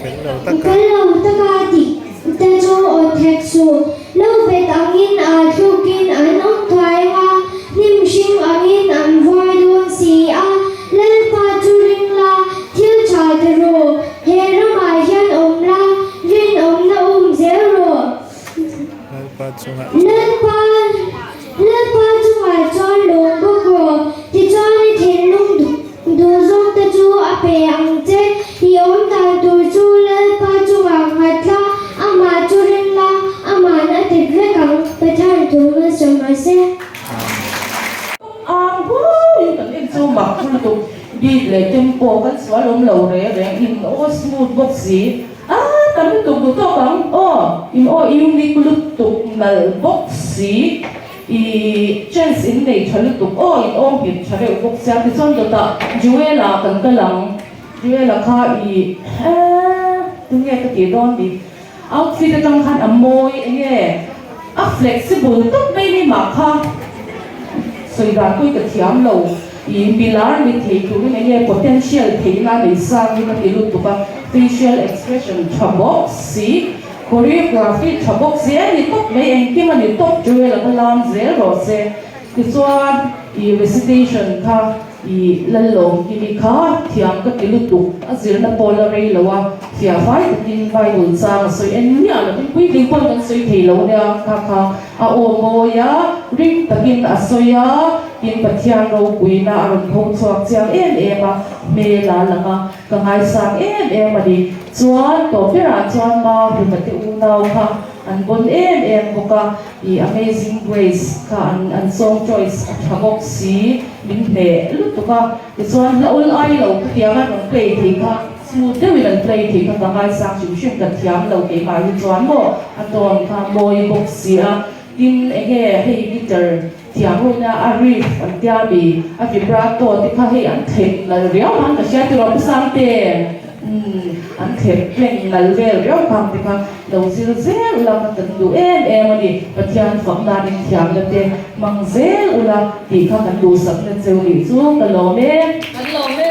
Fel lo taka. Fel lo taka tih te chu awt hek suh. Lo vet angin aa tlukin an awm thuai ang a, hnim hring angin an vuai dawn si a. Lalpa chu ring la, thil tha ti rawh. He ramah hian awm la, rinawmna um zel rawh. Lalpa chungah chuan. Lalpa, Lalpa chungah chuan lawm bawk rawh. Tichuan i thinlung duh zawk te chu a pe ang che. I awm dan tur chu Lalpa chungah nghat la, amah chu ring la, ama'n a tit vek ang, Pathian thu hmasa mah se. Ang huau in kan en chu mak chu lutuk beat leh tempo kan sual awm lo reng reng in aw smooth bawk si. A tam lutuk duh tawk ang aw, in aw unique lutuk nalh bawk si, i chance in nei tha lutuk aw, in aw nghet tha reuh bawk sia tichuan dawtah Joel-a kan kal ang, Joel-a kha i eeh tunge ka tih dawn ni, outfit atang khan a mawi enge a flexible tawp mai ni mah kha sawi dan pawh i ka thiam lo. I milar ni thei turin enge potential theihna nei sangin a ti lutuk a, facial expression tha bawk si, choreography tha bawk si, a ni tawp mai, engkim a ni tawp, Joel a ka lam zel rawh se. Tichuan i recitation kha i Lallawmkimi kha thiam ka ti lutuk, a zirna pawh la rei lo a, fiah fai takin Bible chang a sawi en miah lovin puitling pawhin kan sawi thei lo nia kha kha a aw mawi a, ring takin a sawi a. Tin, Pathian ropuina a rawn pho chhuak chiang em em a, hmel a lang a, ka ngaisang em em a ni. Chuan, tawp berah chuan Ma Hluma te unau kha an bon em em bawk a, i Amazing Grace kha an an song choice a tha bawk si, min hneh lutuk a. Tichuan, hla ul ai lo khatiang an rawn play thei kha smooth deuhin an play thei kha ka ngaisang hrim hrim, ka thiam lo keimah hi chuan maw a tone kha mawi bawk si a. Tin, enge hei guitar Thiam runa a riff an tia mi a vibrato te kha hei an thlep nal riau han ka hria tiraw pu Sangte umm an thlep tleng nal vel riau khang te kha lo zir zel ula ka kan duh em em a ni Pathian fak nan in thiamna te hmang zel ula tih kha kan duhsakna cheu nih chu ka lawm e. Kan lawm e.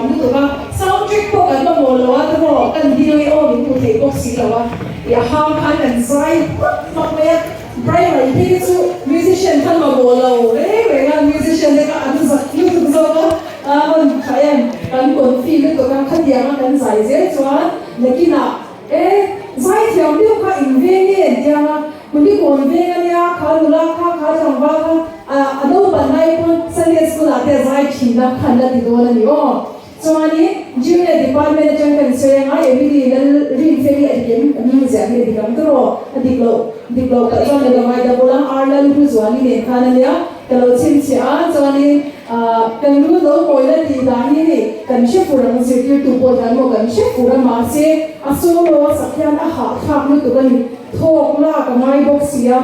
thiam lutuk a, sound track pawh kan mamawh lo a tiraw, kan dil nge aw min hmu thei bawk si lo a, i a hang khan kan zai hmak hmak mai a, primary phei te chu musician khan mamawh lo reng reng a, musician te kha an zak lutuk zawk a, a rawn tha em, kan confi lutuk a, khatianga kan zai zel chuan nakinah e zai thiam deuh kha in veng nge an tiang a, Kulikawn veng a nia, kha nula kha, kha tlangval kha, a naupan lai pawn Sunday school ah te a zai thin a, khan la ti dawn a ni aw. Chuanin Junior department atang kan sawi anga Emily Lal Rinfeli a dik em? Ka hming ziah hi a dik ang tawh, a dik loh, dik loh pah chuan ka lo ngaihdah bawlh a, Ar Lal Hluzuali nen khan a nia, ka lo chhinchhiah a, chuanin kan lu lo mawina tih dan hi hei kan hre fur ang zirtirtu pawh hian maw kan hre fur a mahse a solo a sak hian a hahthlak lutuk a ni. Thawk lak a ngai bawk si a,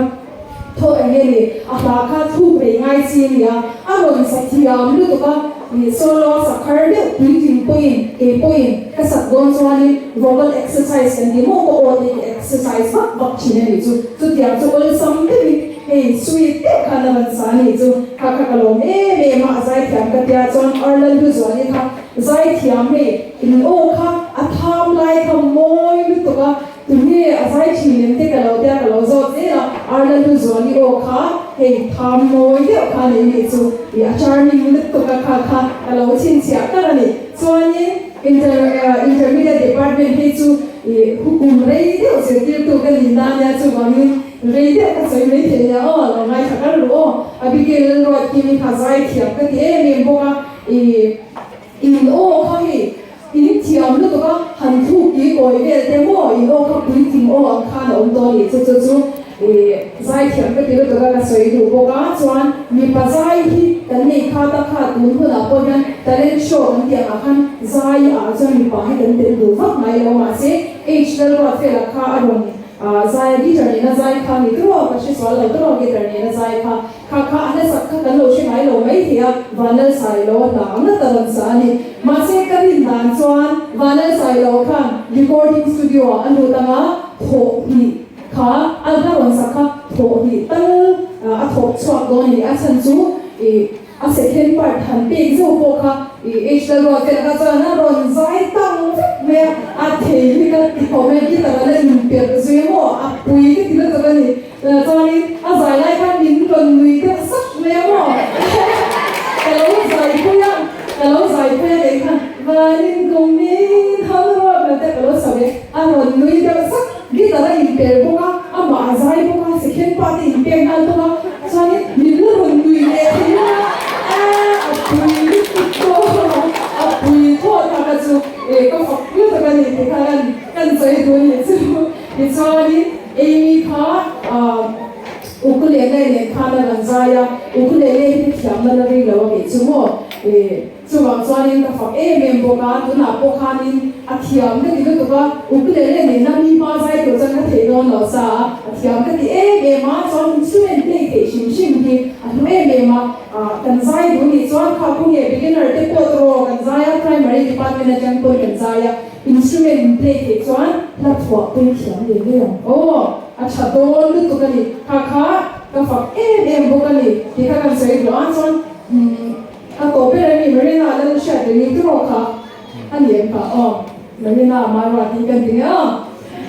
thaw eng nge ni, a hla kha thluk rei ngai chi a ni a, a rawn sa thiam lutuk a, ih solo a sak har deuh puitling pawhin kei pawhin ka sak dawn chuanin vocal exercise kan ti maw ka aw te hi exercise vak vak thin a nih chu, chutiang chu awlsam deuhin hei sweet deuh khan a rawn sa a nih chu, kha kha ka lawm em em a, a zaithiam ka tia chuan Arlal Hluzuali kha zaithiam hei in aw kha a tham lai kha mawi lutuk a, Tunge a zai thin em te ka lo tia ka lo zawt zel a, Arla nu Zuali aw kha hei tham mawi deuh kha nei nih chu i a charming lutuk a kha kha ka lo chhinchhiah kar a ni. Chuanin inter intermediate department phei chu i hukum rei deuh zirtirtu ka ni na nia chuvangin rei deuh ka sawi mai thei nia aw lo ngaithla kar ru aw. Abigail Lalruatkimi kha zai thiam ka ti em em bawk a i In aw kha hei in thiam lutuk a, han thluk tui kawi vel te maw in aw kha puitling aw ang khan a awm tawh a ni chu chu chu i zaithiam ka ti lutuk a ka sawi duh bawk a, chuan mipa zai hi kan nei kha ta kha tun hunah pawh hian talent show kan tih angah khan zai ah chuan mipa hi kan tel duh vak ngai lo mahse H Lalruatfela kha a rawn zai a guitar nena zai kha ni tawh ka hre sual lo tawh guitar nena zai kha Kha kha a hlasak kha kan lo hre ngai lo mai thei a, Vanlalsailo a hna ang nata rawn sa a ni. Mahse ka rin dan chuan Vanlalsailo khan recording studio ah a lut anga thawh hnih kha a hla rawn sak kha thawh hnih tal a thawk chhuak dawn a ni. A chhan chu ih a second part han pek zeuh pawh kha ih H Lalruatfela kha chuan a rawn zai tang vek mai a, a thei hi ka ti khawp mai a, guitar a la inperh zui a maw a pui ka ti lutuk a ni. Chuanin a zai lai khan min rawn nui deuh sak mai a maw? Ka lo zai pui a, ka lo zai pui a tih khan Vanin kum min han ruat lo te ka lo sawi a, a rawn nui deuh sak, guitar a inper bawk a, amah a zai bawk a, second part a inpek nghal bawk a, chuanin min la rawn nui leh thei a, a pui lutuk tawh, a pui tawh tak a chu, ka fak lutuk a ni tih kha kan sawi duh a nih chu. Tichuanin Amy kha ukulele nen khan a rawn zai a, ukulele hi thiamna la rei lo a kei chu maw? Chuvang chuanin ka fak em em bawk a, tunah pawh khanin a thiam ka ti lutuk a, ukulele nena mi hma zai tur chuan ka thei dawn lo sa a, a thiam ka ti em em a, chuan instrument play theih hrim hrim hi a hlu em em a, kan zai duh nih chuan kha khawnge beginner te pawh tawh kan zai a, primary department atang pawhin kan zai a. Instrument in play theih chuan hla phuah pawhin thiam ve ngei ang. Aw, a tha dawn lutuk a ni. Kha kha ka fak em em bawk a ni tih kha kan sawi duh a, chuan umm a tawp ber a mi Marina a lal hriat reng i tiraw kha a ni em kha aw Marina Marua tih kan ti nge aw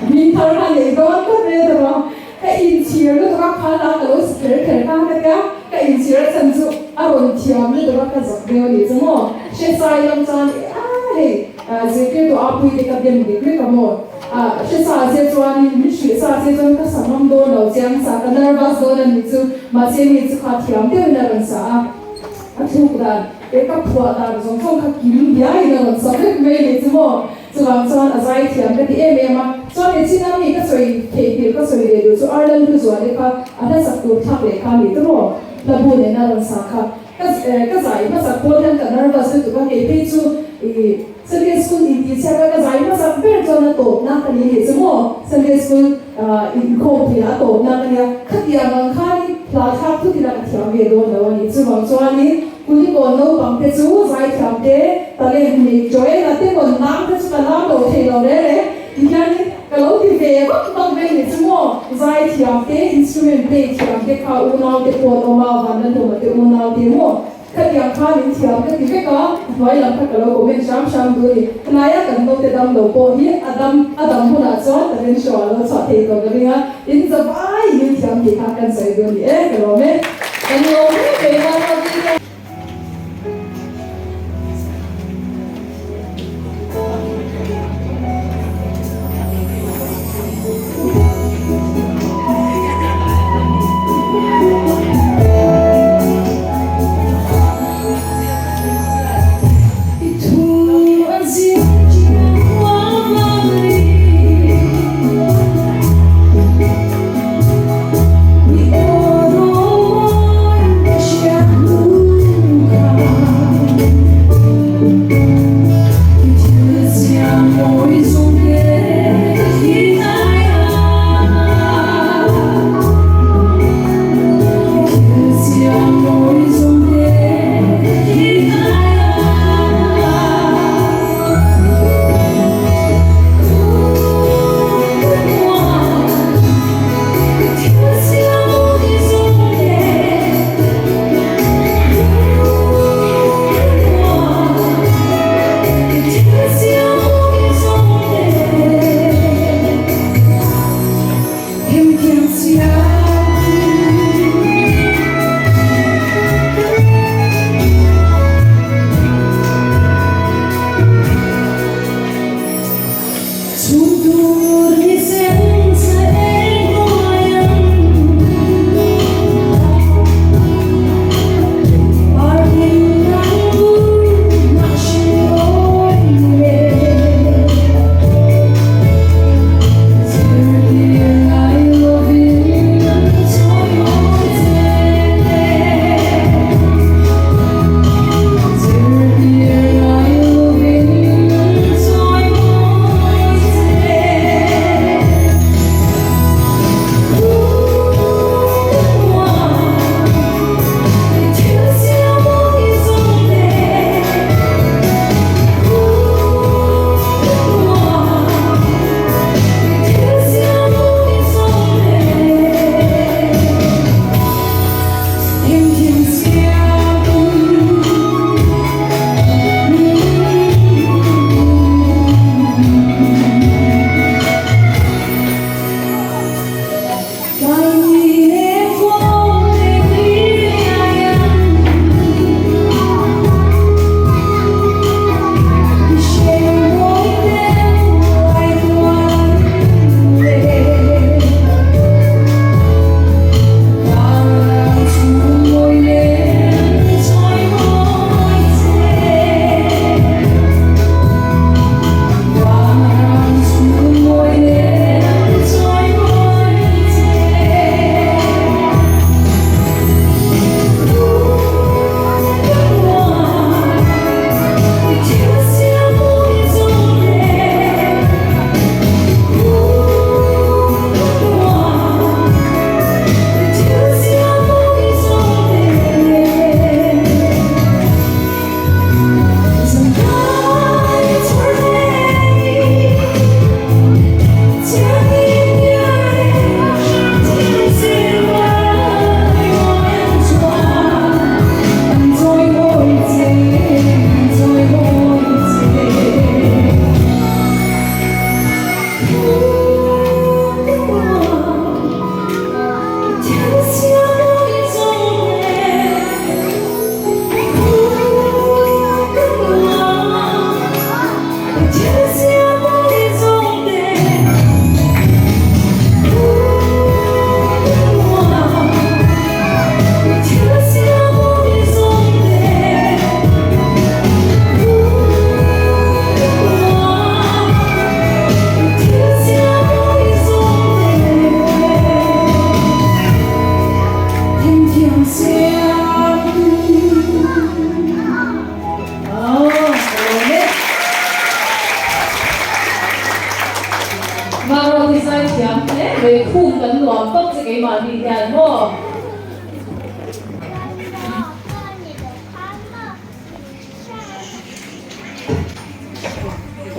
hming thar kha nei dawn tlat mai a tiraw ka inchhir lutuk a kha la ka lo si kher kher kha ka tia ka inchhir a chhan chu a rawn thiam lutuk a ka zak deuh a ni chu maw hre sai lam chuan a hei Zirtirtu a puite ka dem dik vek a maw? Hre sa che chuanin min hrilh sa che chuan ka sa ngam dawn lo chiang sa, ka nervous dawn a nih chu. Mahse mi chu kha thiam deuhin a rawn sa a, a thluk dan leh ka phuah dan zawng zawng kha kim biaiin a rawn sa vek mai a nih chu maw? Chuvang chuan a zai thiam ka ti em em a. Chuan he chin a mi ka sawi theihnghilh ka sawi leh duh chu Arlal Hluzuali kha a hlasak tur thlak leh kha a nih tawh Hlabu nena rawn sa kha. Ka ka zai hmasak pawh hian ka nervous lutuk a, kei phei chu ih Sunday school in tih chhiat a ka zai hmasak ber chuan a tawpna ka ni nih chu maw Sunday school inkhawm theih a tawpna ka nia, khatiang ang khanin hla thlak thut ila ka thiam ve dawn lo a ni. Chuvang chuanin Kulikawn naupang te chu zaithiam te talent nei Joel-a te rawn lam te chu ka lam lo thei lo reng reng tihianin ka lo ti ve vak vak mai nih chu maw zaithiam te instrument play thiam te kha unau te pawh an awm a, Vanlalhlawma te unau te maw. Khatiang khan in thiam ka ti vek a, a hnuai lam kha ka lo comment hram hram duh a ni. Hnaia kan naute dam lo pawh hi a dam a dam hunah chuan talent show ah lo chhuah thei tawh ka ring a, in zavai in thiam tih kha kan sawi duh a ni e, ka lawm e. Kan lawm em em a, Ruati te.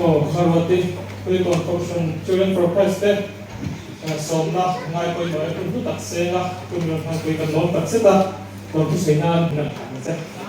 Aw Kharwati, Kulikawn Kohhran Children for Christ te sawmna ngai pawimawh e hun hlu tak seng a, hun rawn hmanpui kan lawm tak zet a, lawmthu sawi nan hun an thlah ang che.